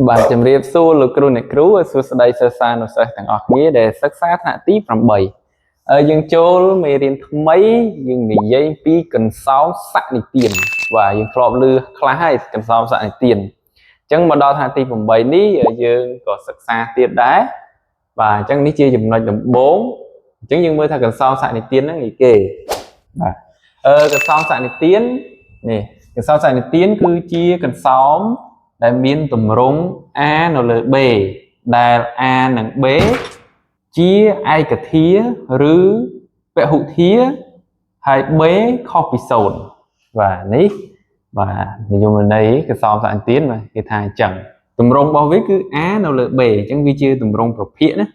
បាទជំរាបសួរលោកគ្រូអ្នកគ្រូសួស្តីសិស្សានុសិស្សទាំងអស់គ្នាដែលសិក្សាថ្នាក់ទី8ហើយយើងចូលមេរៀនថ្មីយើងនិយាយពីកន្សោមសនិទានបាទយើងធ្លាប់ឮខ្លះហើយកន្សោមសនិទានអញ្ចឹងមកដល់ថ្នាក់ទី8នេះយើងក៏សិក្សាទៀតដែរបាទអញ្ចឹងនេះជាចំណុចដំបូងអញ្ចឹងយើងមើលថាកន្សោមសនិទានហ្នឹងអីគេបាទកន្សោមសនិទាននេះកន្សោមសនិទានគឺជាកន្សោមដែលមានទម្រង់ A នៅលើ B ដែល A និង B ជាឯកធាឬពហុធាហើយ B ខុសពី0បាទនេះបាទនិយមន័យកសោមសនិទានបាទគេថាអញ្ចឹងទម្រង់របស់វាគឺ A នៅលើ B អញ្ចឹងវាជាទម្រង់ប្រភាគណា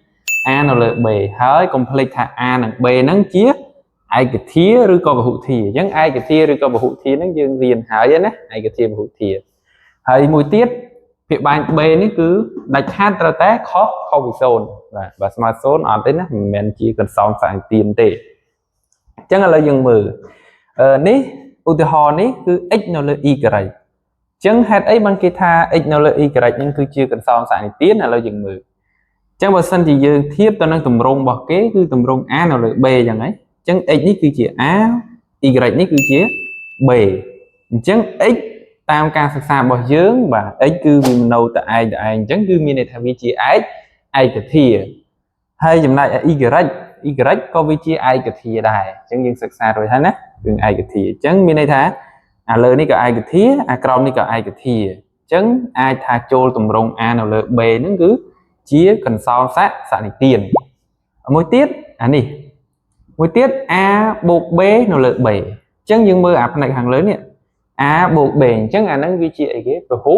A នៅលើ B ហើយកុំភ្លេចថា A និង B ហ្នឹងជាឯកធាឬក៏ពហុធាអញ្ចឹងឯកធាឬក៏ពហុធាហ្នឹងយើងរៀនហើយណាឯកធាពហុធាហើយមួយទៀតភាគបែង B នេះគឺដាច់ខាតត្រូវតែខុសខុសពី0បាទបើស្មើ0អត់ទេណាមិនមែនជាកន្សោមសនិទានទេអញ្ចឹងឥឡូវយើងមើលអឺនេះឧទាហរណ៍នេះគឺ x នៅលើ y អញ្ចឹងហេតុអីបានគេថា x នៅលើ y ហ្នឹងគឺជាកន្សោមសនិទានឥឡូវយើងមើលអញ្ចឹងបើសិនជាយើងធៀបទៅនឹងទម្រង់របស់គេគឺទម្រង់ a នៅលើ b អញ្ចឹងហ៎អញ្ចឹង x នេះគឺជា a y នេះគឺជា b អញ្ចឹង x តាមការសិក្សារបស់យើងបាទ x គឺវានៅតែឯងតែឯងអញ្ចឹងគឺមានន័យថាវាជាឯកឯកធាហើយចំណែកឯ y y ក៏វាជាឯកធាដែរអញ្ចឹងយើងសិក្សារួចហើយណារឿងឯកធាអញ្ចឹងមានន័យថាអាលើនេះក៏ឯកធាអាក្រោមនេះក៏ឯកធាអញ្ចឹងអាចថាចូលទម្រង់ a នៅលើ b ហ្នឹងគឺជាកន្សោមសសនិទានមួយទៀតអានេះមួយទៀត a បូក b នៅលើ b អញ្ចឹងយើងមើលអាផ្នែកខាងលើនេះ a បូក b អញ្ចឹងអាហ្នឹងវាជាអីគេពហុ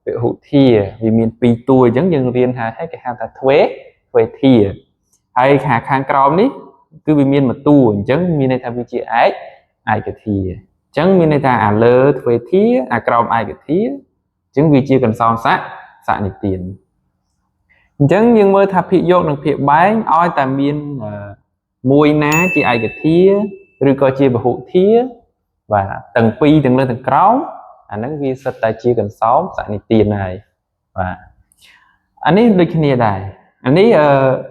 ពហុធាវាមានពីរតួអញ្ចឹងយើងរៀនថាគេហៅថាទ្វេទ្វេធាហើយខាងខាងក្រោមនេះគឺវាមានមួយតួអញ្ចឹងមានន័យថាវាជាឯកឯកធាអញ្ចឹងមានន័យថាអាលើទ្វេធាអាក្រោមឯកធាអញ្ចឹងវាជាកន្សោមសសនិទានអញ្ចឹងយើងមើលថាភាគយកនិងភាគបែងឲ្យតែមានមួយណាជាឯកធាឬក៏ជាពហុធាបាទទាំងពីរទាំងលើទាំងក្រោមអាហ្នឹងវាសិតតែជាកន្សោមសនិទានហើយបាទអានេះដូចគ្នាដែរអានេះ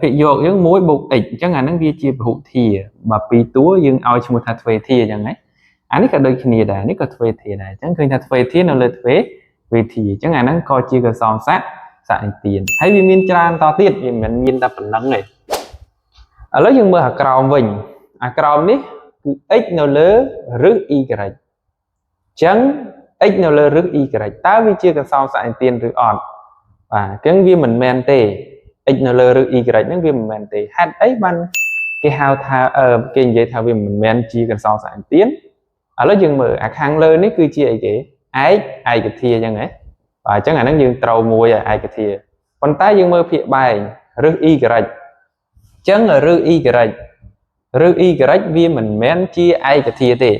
ភាគយកយើង1បូក x អញ្ចឹងអាហ្នឹងវាជាពហុធាបើពីរតួយើងឲ្យឈ្មោះថាទ្វេធាអញ្ចឹងហ៎អានេះក៏ដូចគ្នាដែរនេះក៏ទ្វេធាដែរអញ្ចឹងឃើញថាទ្វេធានៅលើទ្វេទ្វេធាអញ្ចឹងអាហ្នឹងក៏ជាកន្សោមសសនិទានហើយវាមានច្រើនតទៀតវាមិនមែនមានតែប៉ុណ្្នឹងទេឥឡូវយើងមើលអាក្រោមវិញអាក្រោមនេះគឺ x នៅលើឫស y អញ្ចឹង x នៅលើឫស y តើវាជាកន្សោមសនិទានឬអត់បាទអញ្ចឹងវាមិនមែនទេ x នៅលើឫស y ហ្នឹងវាមិនមែនទេហេតុអីបានគេហៅថាគេនិយាយថាវាមិនមែនជាកន្សោមសនិទានឥឡូវយើងមើលអាខាងលើនេះគឺជាអីគេឯកឯកធាអញ្ចឹងហ៎បាទអញ្ចឹងអាហ្នឹងយើងត្រូវមួយឯកធាប៉ុន្តែយើងមើលភាគបែងឫស y អញ្ចឹងឫស y ឫស y វាមិនមែនជាឯកធាទេ